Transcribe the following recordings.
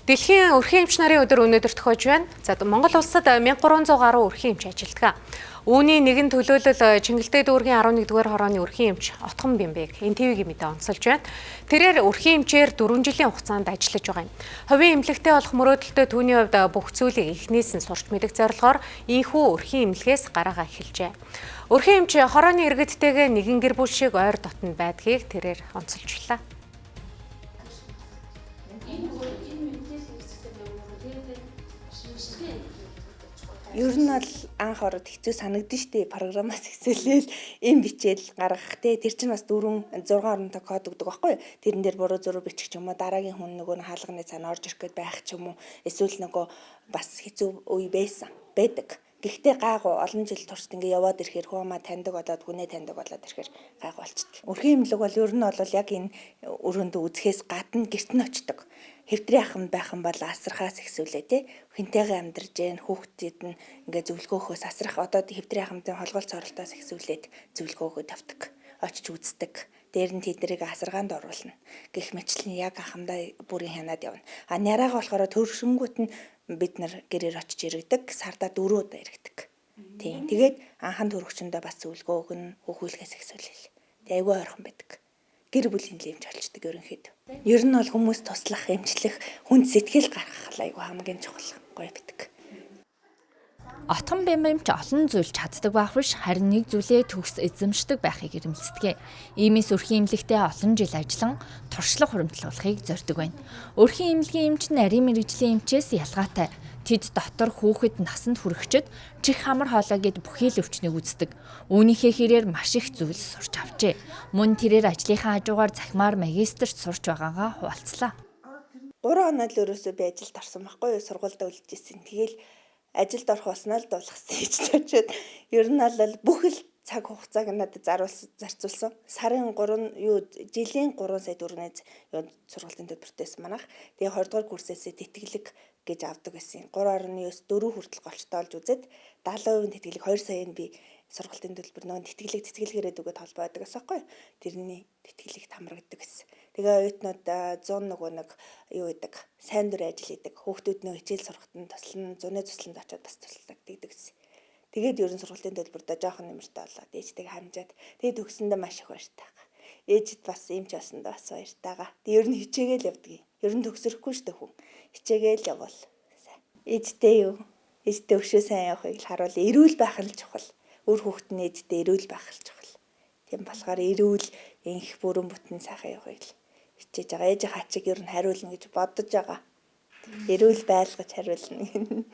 Дэлхийн өрхийн эмч нарын өдөр өнөөдөр тохиож байна. За, Монгол улсад 1300 гаруй өрхийн эмч ажилладаг. Үүний нэгэн төлөөлөл Чингэлтэй дүүргийн 11-р хорооны өрхийн эмч Отгон Бямбэг НТВ-ийн мэдээ онцолж байна. Тэрээр өрхийн эмчээр 4 жилийн хугацаанд ажиллаж байгаа юм. Хувийн эмнэлэгтэй болох мөрөөдөлтөй түүний хувьд бүх зүйлийг эхнээс нь сурч мэдэх зорилгоор ийнхүү өрхийн эмнэлгээс гараагаа эхэлжээ. Өрхийн эмч хорооны иргэдтэйгээ нэгэн гэр бүл шиг ойр дотно байдгийг тэрээр онцолж байлаа. Ер нь бол анх ороод хэцүү санагдсан шүү дээ. Програмаас хэсэлээл им бичээл гаргах те. Тэр чинь бас 4 6 оронтой код өгдөг байхгүй юу? Тэрэн дээр буруу зураг бичих ч юм уу, дараагийн хүн нөгөө хаалганы цаана орж ирэх гээд байх ч юм уу. Эсвэл нөгөө бас хэцүү үе байсан байдаг. Гэхдээ гайгүй олон жил туршид ингээ яваад ирэхээр хуамаа таньдаг болоод хүнээ таньдаг болоод ирэхээр гайгүй болчдөг. Өрхийн эмнэлэг бол ер нь бол яг энэ өрөөндөө үзэхээс гадна гэрт нь очдог. Хэвтрийн ахмад байх юм бол асрахаас ихсүүлээ тий. Хинтэйгээ амьдарч гэн хүүхдэд нь ингээ зөвлөгөөхөөс асрах одоо хэвтрийн ахмадын холгол цоролтоос ихсүүлээд зөвлөгөөгөө тавьдаг. Очиж үздэг. Дээр нь тэднийг асаргаанд оруулна. Гэх мэтлэн яг ахмадаа бүрийн хянаад явна. А няраага болохоор төршөнгүүт нь бид нар гэрээр очиж иргэдэг. Сардаа 4 удаа иргэдэг. Тийм. Тэгээд анхан төрөгчөндөө бас зөвлөгөө өгнө, хөхүүлэхээс ихсүүлэл. Тэг айгүй ойрхон байдаг. Гэр бүлийн лэмж олчдөг ерөнхийдөө. Ер нь бол хүмүүс туслах, эмчлэх, хүнд сэтгэл гаргах айгүй хамгийн чухал гоё байдаг. Отгон Бямбамч олон зүйл чаддаг байх биш, харин нэг зүйлээ төгс эзэмшдэг байхыг эрмэлздэг. Иймээс өрхийн эмнэлэгтээ олон жил ажиллан туршлага хуримтлуулахыг зорддог байна. Өрхийн эмнэлгийн эмч нь нарийн мэргэжлийн эмчээс ялгаатай. Тэд дотор хүүхэд насанд хүрэгчид чих хамар хоолой гэд бүхий л өвчнийг үздэг. Үүнийхээ хэрээр маш их зүйл сурч авчээ. Мөн тэрээр ажлынхаа хажуугаар захимаар магистрт сурч байгаагаа хуваалцлаа. 3 оноо л өрөөсөө би ажилд орсон байхгүй юу? Сургуульд үлдчихсэн. Тэгэл ажилд орох болсноо л дуулгасан гэж очиод ер нь бол бүх л цаг хугацааг надад зарцуулсан. Сарын 3 юу жилийн 3 сая 4-ний юу сургуулийн төлбөртэйс манах. Тэгээ 20 дугаар курсээсээ тэтгэлэг гэж авдаг байсан. 3.9 4 хүртэл голчтой олж үзээд 70% тэтгэлэг 2 саяын би сургуулийн төлбөр нөгөө тэтгэлэг цэцгэлгээрээ дүгэд холбоо байдаг гэсэн байхгүй юу? Тэрний тэтгэлэгт хамрагддаг гэсэн. Тэгээ оюутнууд 100 нөгөө нэг юу гэдэг сайн дурын ажил хийдэг. Хүүхдүүд нөгөө хичээл сурахад нь туслан зуны тусланд очиод бас тусалдаг гэдэг гэсэн. Тэгээд ерөн сургуулийн төлбөртөө жоохон нэмэртэй болоод ээжтэйг хамжаад тэгээд төгсөндөө маш их баяртай. Ээжид бас эмч болсондоо бас баяртайгаа. Тэг ер нь хичээгээл явдаг юм. Ер нь төгсөрөхгүй шүү дээ хүн. Хичээгээл явбал сайн. Ээжтэй юу? Ээжтэй өшөө сайн явахыг л харуул. Эрүүл байх нь чухал. Үр хүүхэд нь ээжтэй эрүүл байх л чухал. Тийм болохоор эрүүл энх бүрэн бүтэн сайхан явахыг л хичээж байгаа. Ээж хачиг ер нь хариулна гэж бодож байгаа. Эрүүл байлгаж хариулна.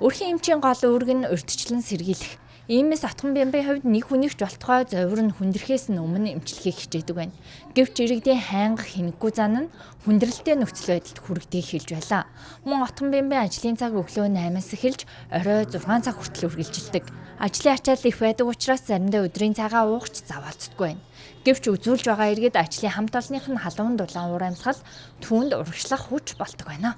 Өрхийн эмчийн гол үүрэг нь урьдчилан сэргийлэх. Иймээс Отгон Бямбын хувьд нэг хүнийг ч болтугай зовир нь хүндрэхээс нь өмнө эмчлэхийг хичээдэг байна. Гэвч иргэдийн хайнгах хинэггүй зан нь хүндрэлтэй нөхцөл байдалд хүргэдгийг хэлж байлаа. Мөн Отгон Бямбын ажлын цаг өглөө 8-аас эхэлж орой 6 цаг хүртэл үргэлжилдэг. Ажлын ачаал их байдаг учраас заримдаа өдрийн цагаа уух ч зав олддоггүй байна. Гэвч үзүүлж байгаа иргэд ажлын хамт олонных нь халуун дулаан уур амьсгал түүнд урагшлах хүч болдог байна.